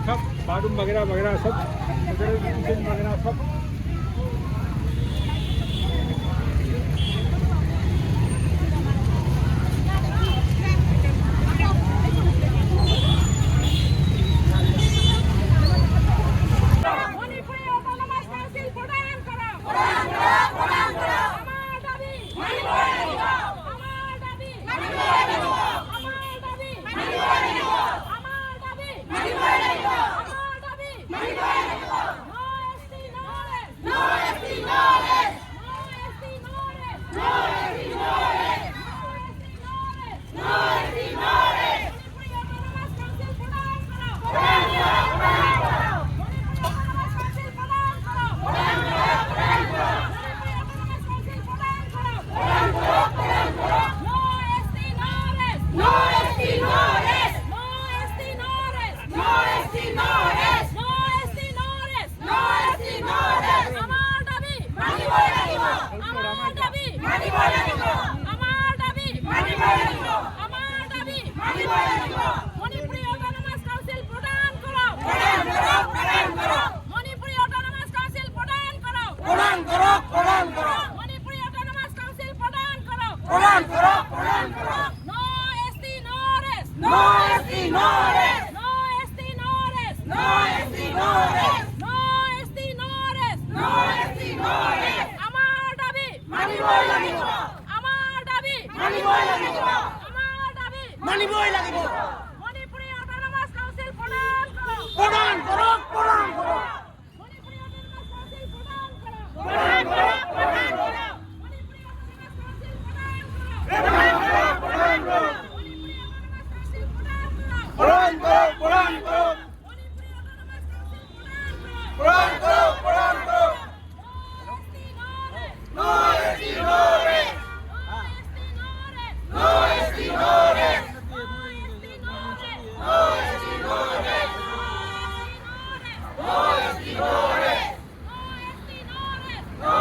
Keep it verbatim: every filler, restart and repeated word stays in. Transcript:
सब बाथरूम वगैरह वगैरह सब, वगैरह, किचन वगैरह सब। মণিপুৰী অট'নমাছ কাউন্সিল প্ৰদান কৰক। আমাৰ দাবী। আমাৰ দাবী। আমাৰ দাবী। আমাৰ দাবী। No S T, no rest. No S T, no rest. No S T, no rest. No S T, no rest. No S T, no rest. No S T, no rest. Manipuri autonomous council প্ৰদান কৰক। Manipuri autonomous council প্ৰদান কৰক। Manipuri autonomous council প্ৰদান কৰক। No S T, no rest. No S T, no rest. No S T, no rest. No S T, no rest. No S T, no rest. No S T, no rest. আমাৰ দাবী মানিবই লাগিব। আমাৰ দাবী মানিবই লাগিব। আমাৰ দাবী মানিবই লাগিব। আমাৰ দাবী মানিবই লাগিব। মণিপুৰী অট'নমাছ কাউন্সিল প্ৰদান কৰক। প্ৰদান কৰক, প্ৰদান কৰক। মণিপুৰী অট'নমাছ কাউন্সিল প্ৰদান কৰক। প্ৰদান কৰক, প্ৰদান কৰক। মণিপুৰী অট'নমাছ কাউন্সিল প্ৰদান কৰক। প্ৰদান কৰক, প্ৰদান কৰক। No S T, no rest. No S T, no rest. No S T, no rest. No S T, no rest. No S T, no rest. No S T, no rest. আমাৰ দাবী মানিবই লাগিব। আমাৰ দাবী মানিবই লাগিব। আমাৰ দাবী মানিবই লাগিব। মণিপুৰী অট'নমাছ কাউন্সিল প্ৰদান কৰক। প্ৰদান কৰক, প্ৰদান কৰক। মণিপুৰী অট'নমাছ কাউন্সিল প্ৰদান কৰক। প্ৰদান কৰক, প্ৰদান কৰক। মণিপুৰী অট'নমাছ কাউন্সিল প্ৰদান কৰক। প্ৰদান কৰক, প্ৰদান কৰক। মণিপুৰী অট'নমাছ কাউন্সিল প্ৰদান কৰক। প্ৰদান কৰক, প্ৰদান কৰক। মণিপুৰী অট'নমাছ কাউন্সিল প্ৰদান কৰক। প্ৰদান কৰক, প্ৰদান কৰক। No S T, no rest. No S T, no rest. No S T, no rest. No S T, no rest. No S T, no rest. No S T, no rest. No S T, no rest. No